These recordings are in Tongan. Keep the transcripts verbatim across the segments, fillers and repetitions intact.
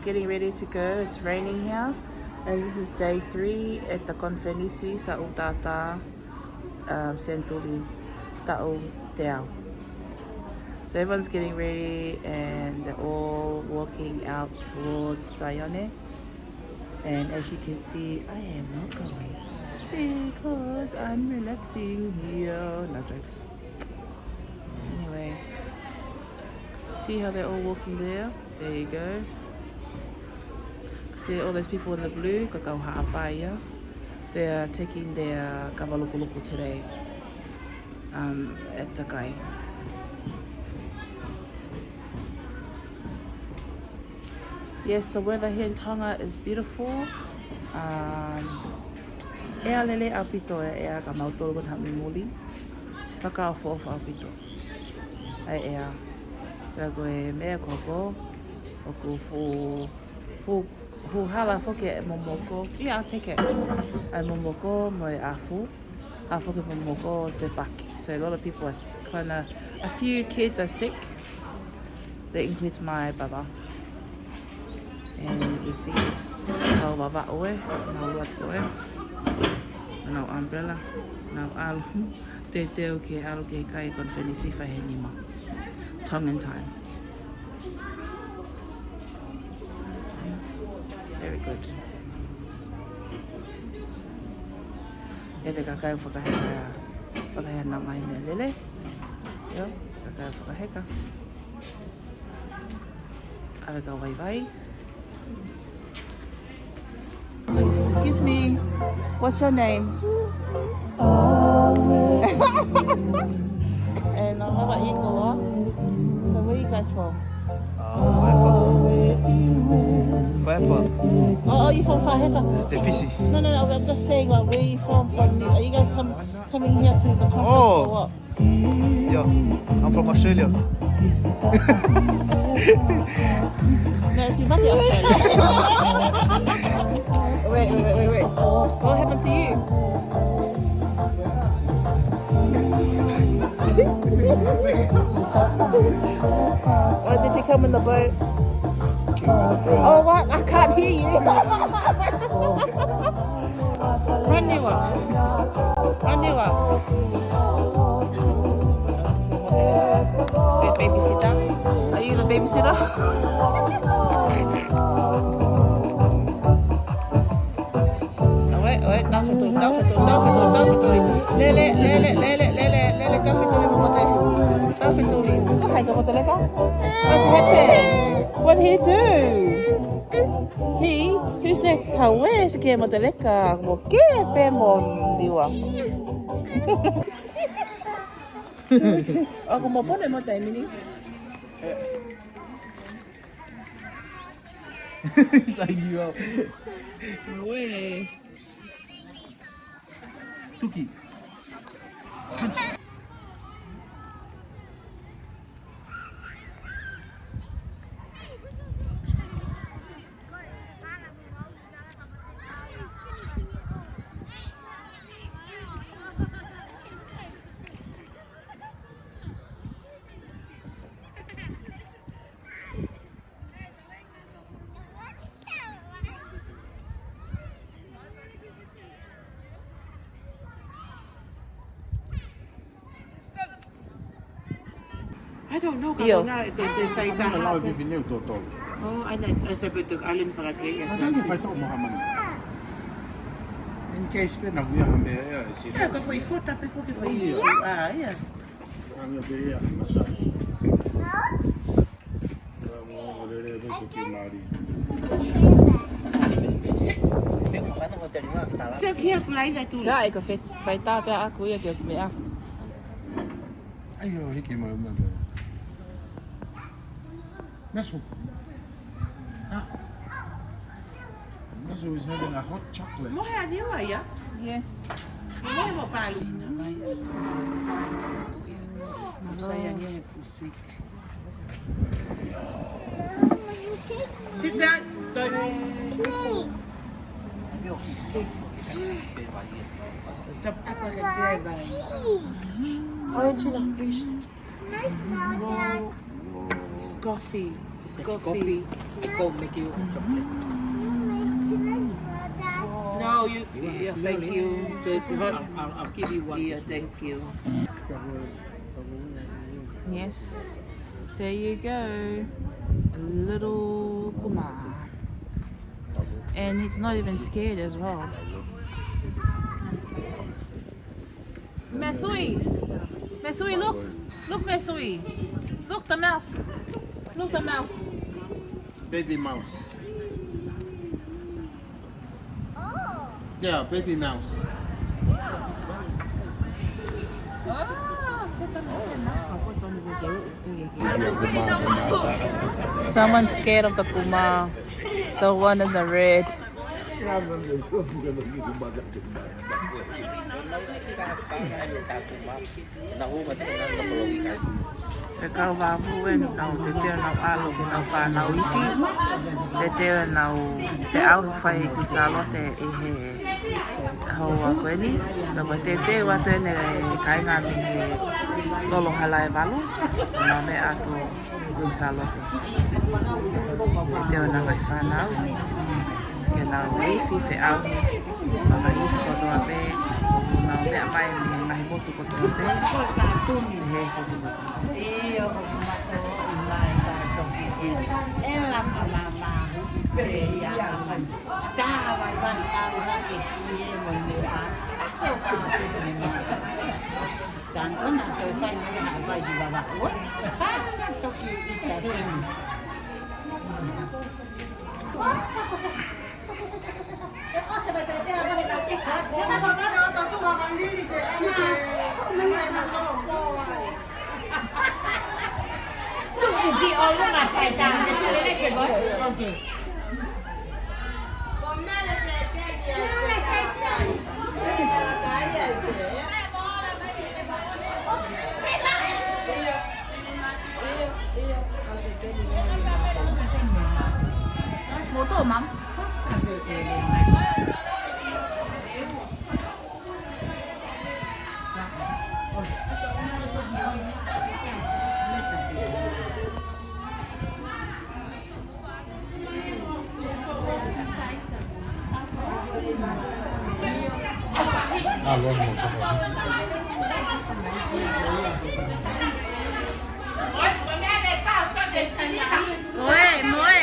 Getting ready to go. It's raining here. And this is day three at the Konifenisi Sāʻūtātā, um, Senituli Taʻu Teau. So everyone's getting ready and they're all walking out towards Saione. And as you can see, I am not going because I'm relaxing here. No jokes. Anyway, see how they're all walking there? There you go. See all those people in the blue? Ko e kau haʻapai ia. They're taking their kava lukuluku today, um, at the kai. Yes, the weather here in Tonga is beautiful. Um, ʻea lelei ʻaupito e ʻea, ka mautolu ko eni haʻamou muli. Fakaʻofoʻofa ʻaupito ʻa e ʻea. Pea ko e meʻa ko ē ʻoku fuʻu, fuʻu, fuʻu hala foki e momoko. Yeah, I'll take it. ʻA e momoko mo e afu. Hala foki e momoko ʻo fepaki. So a lot of people are s-, kind of, a few kids are sick. That includes my brother. And you can see this. Kau Vavaʻu ē, nau ʻalu atu ē. Nau umbrella, nau ʻalu. Teuteu ke ʻalu ki he kai Konifenisi fai he nima. Tongan time. Very good. ʻE te kakai fakaheka, fakaheka nau ngaahi meʻalele. ʻIo, kakai fakaheka. ʻAve ka vaivai. Excuse me, what's your name? And uh, how about you, Koloa? So where you guys from? Uh, Faefa. Faefa. Oh, oh, you from Faefa? Te Fisi. No, no, no, I'm just saying, like, where you from? From, are you guys come, coming here to the conference Oh. for what? Yeah, I'm from Australia. No, see, back in Australia. Wait, wait, wait, wait, wait. What happened to you? Why did you come in the boat? Came in the ferry. Oh, what? I can't hear you. Raniwa. Raniwa. Say babysitter. Are you the babysitter? ʻOi, ʻoi, tau fetuli, tau fetuli, tau fetuli, tau fetuli. Lele, lele, lele, lele, lele, tau fetuli mo mate. Tau fetuli. Ko hai ka moto leka? What happened? What he do? He, who's the, how, where's ke moto leka? Mo ke pe mo niwa. Ako mo pone mo taimi ni. Sai niwa. Ue. Tuki. I don't know, ʻio. Ka ko e ngā, te, te sai I'm taha. Allowed if you knew, Toto. Oh, I know, I said, but the island for a day. I don't know if I thought Mohammed. In case pe na kuia hambe, yeah, I see. Yeah, ka foʻi fota pe foki foʻi. Oh, yeah. Ah, yeah. Hanga pē ia, massage. Ua mo lele pē ko ke mali. Sio ki he kulai ka tuli. Ka e ka fe-, fai tā pē ʻaku ia ke meʻa. Ai ʻo hiki mai mai. Mesu. Ah. Mesu is having a hot chocolate. Mohe ʻa Niua ia? Yes. Mohe mo Pali. Ina mai. Sai ange he fu sweet. Sit down. Go. Top up like a bear, bye. Orange, please. Nice powder. It's coffee. It's Coffee. Coffee. I go make you a chocolate. No, you. You want to Yeah, smell thank it? You. The hot. I'll, I'll, I'll give you one Yeah, to smell. Thank you. Yes. There you go. A little kuma. And he's not even scared as well. Mesui! Mesui, look! Look, Mesui! Look, the mouse! Look, the mouse! Baby mouse. Yeah, baby mouse. Someone's scared of the kuma, the one in the red. He kau vāvū ē, nau te teu nau ʻalu ki nau fānau ifi. Te teu nau te au fai ki Sālote ʻi he houa ko eni. Nau te teu atu eni e kāinga mei he tolo hala e valu. Nau meʻa atu ki Sālote. Te teu nau ngaahi fānau. Ke nau ifi feʻauhi. Nau ngaahi ifi kotoa pē. Nau meʻa mai mei he ngaahi motu kotoa pē. He foki motu. ʻIo, ʻoku mato i mai ka toki e. E la mama ma. Pe ia mai. Tā vai vai au la ke ki e mo ne a. Ako ka te ne ma. Tan ona toi fai mo ha vai di baba. Ana toki i ta fini. Moto, mam. Moe, moe.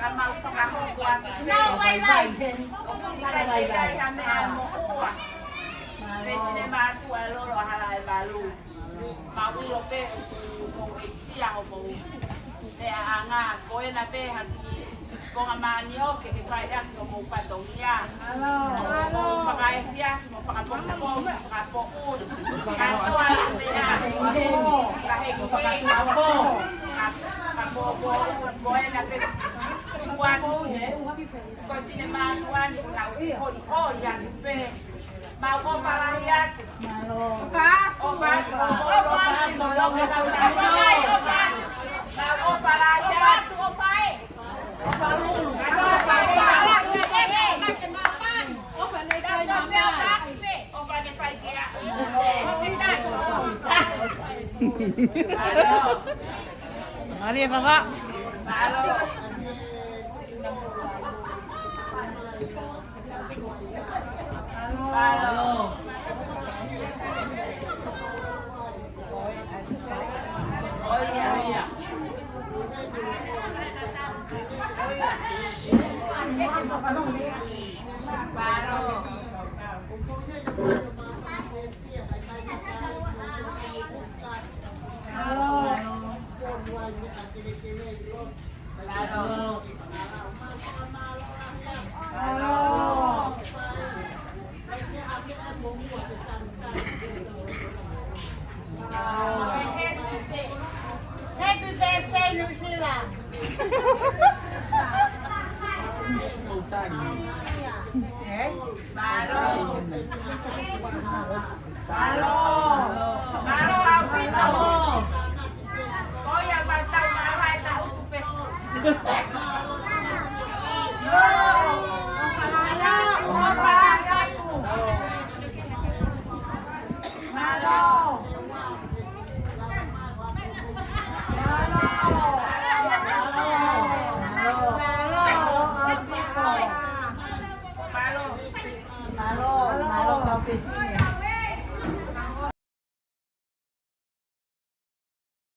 Ka mau fakahoko atu. Nau vai vai. ʻOku ʻikai ke ʻi ai ha meʻa moʻua. Pehē ne mātuʻa Lolo ʻa Halaevalu. Mau ʻilo pē ʻoku mou ʻeisia hoʻomou meʻaʻanga, ko ena pē ha kiʻi konga manioke ke fai ʻaki hoʻomou fatongia. Mo fakaefiafi, mo fakapoʻupoʻu, mo fakapoʻuli. Kātoa e meʻa, ka he kuei ka pō, ka, ka pō, pō, ko ena pē kuatu ne. Ko e finemātuʻa ni kuo nau holiʻoli atu pē. Mau ʻofa lahi atu. ʻOfa atu, ʻofa atu, ʻofa atu, ʻofa atu. Mau ʻofa lahi atu. ʻOfa ē. ʻOfa ē. ʻOfa ē. ʻOfa ē. ʻOfa ē. ʻOfa ē. Mālō. Mālō e Fafa. Mālō. Happy birthday, New Zealand. Mālō. Mālō. Mālō ʻaupito. Ko ia ʻoku tau maʻu ai ʻetau tupe. Mālō. Mālō. Mālō. Mālō. Mālō, mālō, kau fefine.